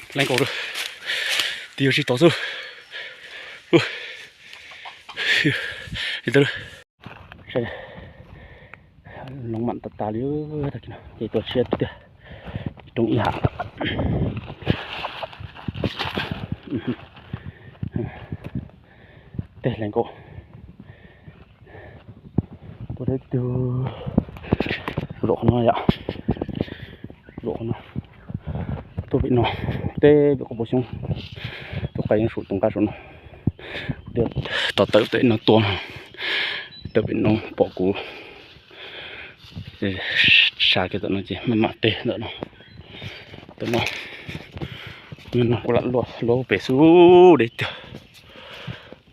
Leej kaum, twb yog tsis tau xwb. Loo mam tas tas li, tag kis no ces tuaj tshiab tiag, roob ib ham. Tej leej kaum tuaj deb tug, zaum qhov no yom, zaum qhov no, tuaj pem no, teb pem qhov puas xyoob, tuaj qab yeeb saum tus nqaj saum no, tos tawm pem no tuaj, tawm pem no pom kuv sa kiag tom no ces maj mam teg ntawm no. Tam no, no kuv lam luaj luaj pem xwb deb tiag.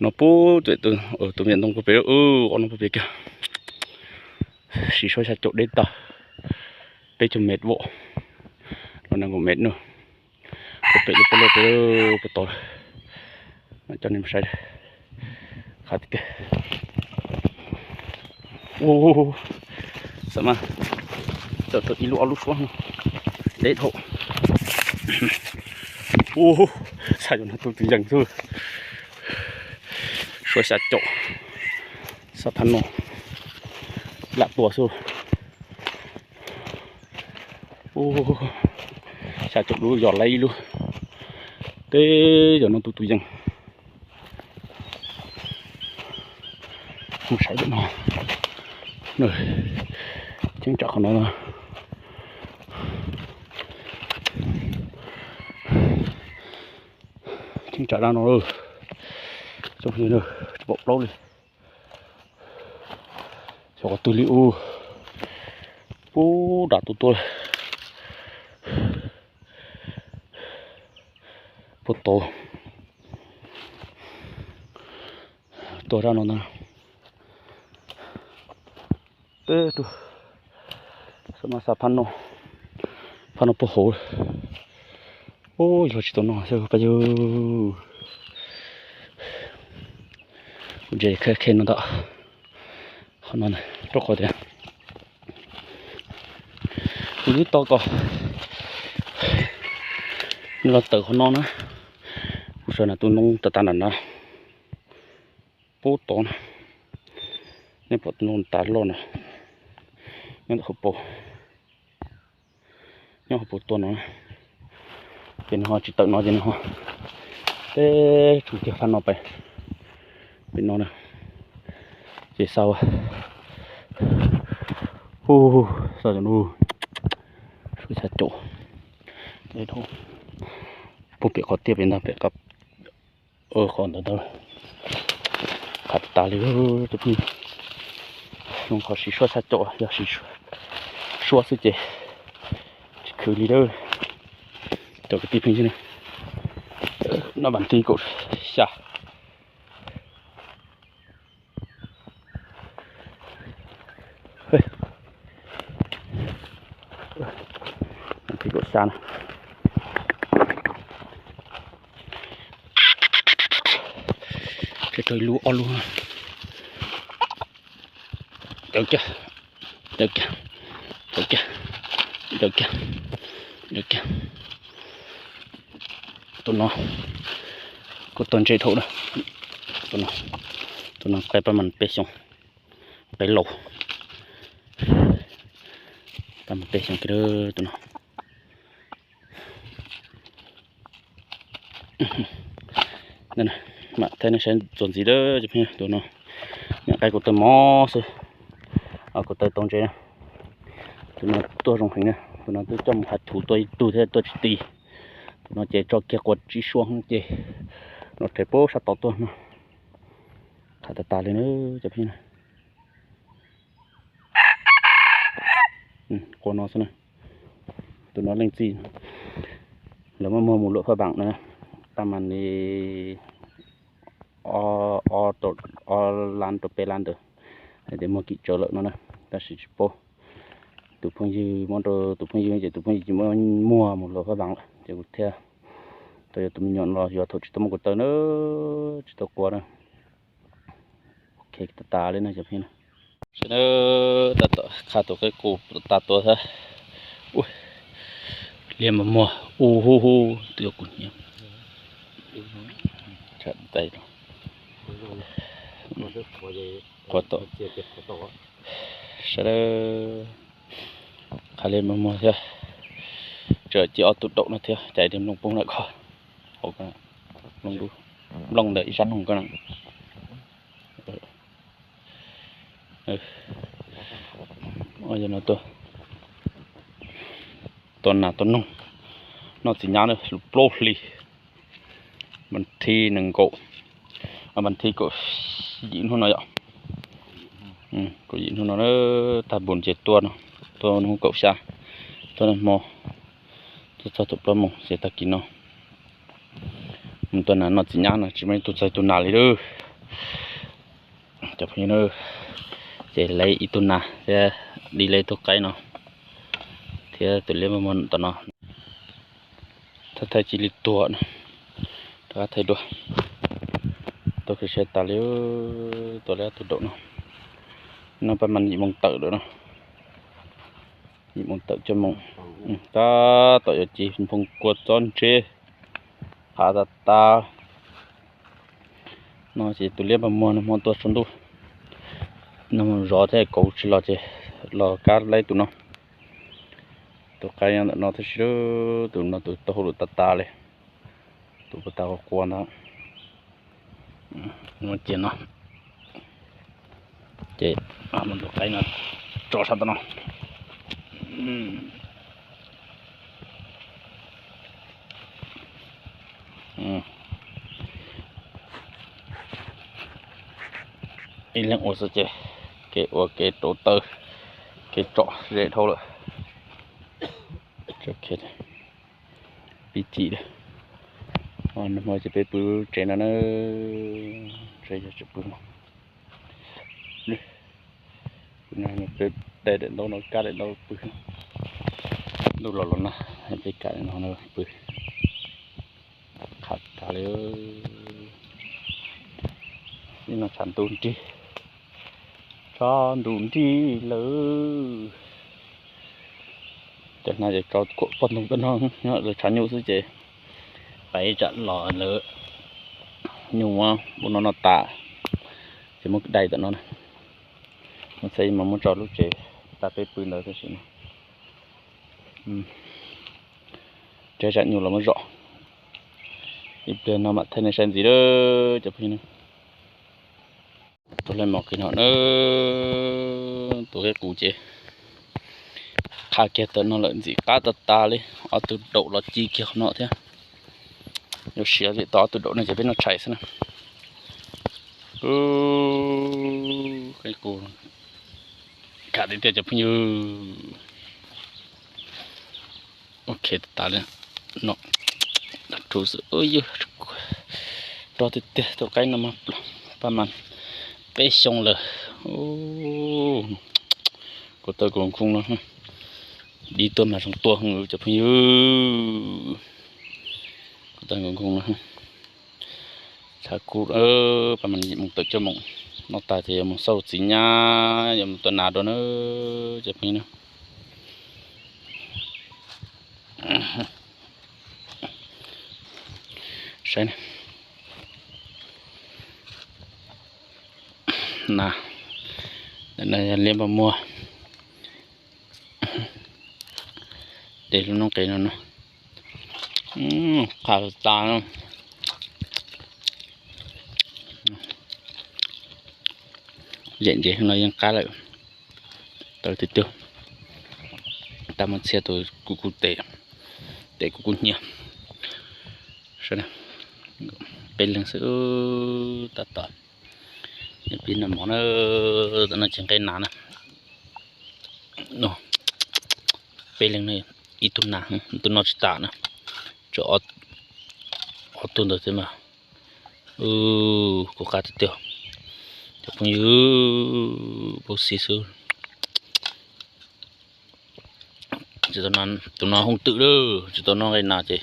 No pub tus, tus me nyuam ntoo puag pem, qhov no puag pem kiag. Siv suab xya caum deb tag, peb caug mev vom, los nees nkaum mev no. Puag pem lub pob loj pem puag tod, coj nej mus saib. Qab tiag tiag. Ua, xav mas tawm tau ib lub ob lub suab no, deb dhau. Ua, xav yuav no tu tus yees xwb. Suab xya caum, xab phab no lam tua xwb. Xya caum lub yog laib ib lub, teb yog no tu tus yees. Mus saib no, cheeb tsam qhov no, cheeb tsam dab no, tsoom phooj ywg, tsis pom plaub li. Xyov qhov twg li ub, pub dam tuaj tuaj, puag tod, tuaj rau no ntag. Teb tug, xab mas xab phab no, phab no puag hauv. Ub, yog tsis tau no xwb pab yug. Kuv ntse khe khe no ntag. Qhov no rau qhov tias kuv twb tau kom nws los tawm qhov no na. Kuv sawv nram tus ntoo tas tas nram na, pub tod na. Nej pom tus ntoo tas loj no, nyob ntawm hauv paus, nyob hauv paus tuaj no. Ces nws ho tsis tawm no ces nws ho teb tsuj kiag phab no pem, pem no na. Ces xa, hu, xa no, suab xya caum, puag pem qhov tiaj pem ntag pem qab, qhov ntawd ntag. Qab tas tas li, tus phooj ywg. Zoo qhov siv suab xya caum, yog siv suab xwb ces tsis khwv li lawm. Cov kwv tij phooj ywg, no vas thib kaum xya. Vas thib kaum xya na. Ces rau ib lub ob lub. Cawv kiag, cawv kiag, cawv kiag, cawv kiag, cawv kiag. Tus no kuj tau ntse dhau na. Tus no, tus no qaib pab mas peb xyoos, qaib laus, pab mas peb xyoos kiag tus no. Mam thaij nej saib txuas ntxiv lawm cov phooj ywg, tus no niam qaib kuv taw mos xwb, kuv taw tau ntse. Tus no tuaj zoo heev na, tus no twb coj mus hav thuv tuaj ib tug thiab tuaj tsis ti. Tus no ces tso kiag quav tsib suab ces no rhe puag sab tod tuaj no. Qab tas tas li na cov phooj ywg. Qua no xwb na. Tus no leej txiv lawv muab muag mus luam phaj vaam na, pab mas li ob lab rau peb lab ntawd, hais tias muag kim tsawv lawm no na, tab sis tsis paub. Tus phooj ywg muab rau tus phooj ywg ces tus phooj ywg tsis muab, muag mus luam phaj vaam lawm ces kuv thiaj tau yuav tus me nyuam no los yuav thaum tsis tau muab kuv taw na, tsis tau qua na. Ok, tas tas li na cov phooj ywg. Sawv daws, tab tom qha tus qaib qus tas tuaj thiab. Liab mas muag u hu hu, twb yog kuv hniav. Tsam tais qhuav tom, sawv daws, qhov liab mas muag thiab, tseem cia ob tug daum no thiab, cas li mloog poob lawm ko, hauv ko, mloog dub, mloog ntawm ib sab noog ko na. Yog no tuaj, tuaj nas tuaj noog, noj txiv nyab na, plaub hlis, vas thib nees nkaum, vas thib kaum yim hnub no yom. Kaum yim hnub no na, tag npun ces tuaj no, tuaj hnub kaum xya, tuaj nag hmo, tuaj txog thaum plaub moos ces tag kis no mus tuaj nas noj txiv nyab no tsis muaj ib tug txog ib tug nas li lawm. Cov phooj ywg na, ces lawv ib tug nas thiab, di lawv ib tug qaib no thiab tus liab mas muag tom no. Thaij thaij cia li tuag na, rov qab thaij dua. Tuaj khwv siab tas li, tuaj li ob tug daum no. No pab mas yim moos tawm lawm no, yim moos tawm cuaj moos. Tab tom yuav ci nphoo kua txob ntse, qhav tas tas. No ces tus liab mas muag no hmo tuaj tsaus ntuj, nag hmo zov thiab kauv tsis los ces los kab laib tus no. Tus qaib ntawm no tab sis tus no tus taub hau lwm tas tas li, tus puas tas qua qua ntag. Cia no ces mus tus qaib no tso sab tom no. Ib leeg ua xwb ces kev ua kev rauv taws, kev tsom ze dhau lawm. Pib cim lawm. Nag hmo ces peb pw tsev no na, tsev yog tseem pw no. Peb daim daim ntaub no, kab daim ntaub pw. Ntuj los los nag, peb kab daim no pw. Qham tas li. Ib no tshav ntuj nrig, tshav ntuj nrig lawm. Cov na ces tso kuam poj ntxoog peb no, nyob lawv tshav nyuj xwb ces pais ib tsam los lawv nyuj muab ub no no tas, ces muab dai tom no na. Muab txheb mas muab tso lub tsev tas peb pw ntawd tab sis no. Tsam nyuj los muab zom. Ib pliag no mam thaij nej saib ntxiv lawm cov phooj ywg. Tus hle mos qis no na, tus qib qus ces qha kiag tom no lawm ntxim qab tas tas li. Ob tug daum los ci kiag qhov no thiab. Yuav siav vim tau ob tug daum no ces peb noj tshais xwb na. Qib qus kham tiag tiag cov phooj ywg. Ok, tas li no. Rau xwb, yog rog tiag tiag, tus qaib no mas pab mas peb xyoo lawm. Kuv taw kuv nkhooj no, dib tuaj mas zoo tuaj cov phooj ywg. Kuv taw kuv nkhooj no, tshav kub, pab mas yim moos tawm cuaj moos, noj tas ces yuav mus xauj txiv nyab, yuav mus tua nas dua na cov phooj ywg na. Saib na, liab npag muag, de lub noob qes no no, qab tas. Yam ntses no yeej qab lawm, tawv tiag tiag. Tab muab txhiab tus kuv kuv tes, tes kuv kuv hnyiab. Peb leeg xwb tab tom. Peb noj mov na, tam no tsis nqaij nas na. Peb leeg na, ib tug nas, tus no tsis tas na, tshuav ob tug ntawd thiab mas. Kuv qab tiag tiag, cov phooj ywg, paub xib xwb. Tus no hoob twm lawm, tsis tau noj nqaij nas ces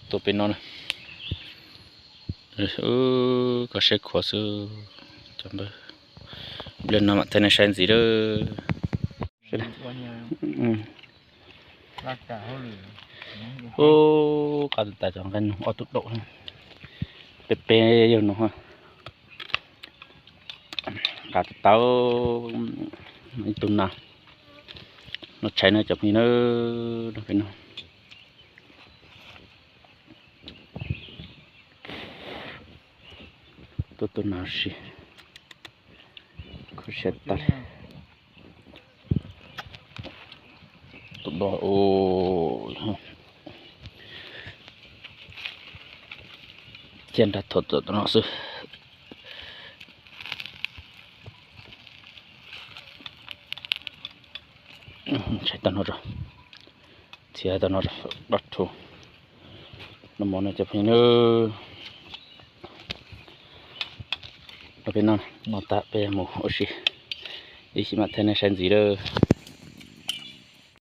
tuaj peb no na. Koj saib khuav xwb. Pliag no mam thaij nej saib ntxiv lawm. Laj kam hauj lwm. Ub, qab tas tas cov nqaij no ob tug daum, peb peb yawg no. Qab tas tas, ib tug nas no tshais no cov phooj ywg na, peb no. Tuaj tuaj nas si, khuv xim tas li. Tus do, cia nrag thom txawm tus no xwb. Tshais tau no, txhiav tau no, dab thu no mov no cov phooj ywg na. Peb noj no tas peb mus ua si, ib chim mam thaij nej saib ntxiv lawm.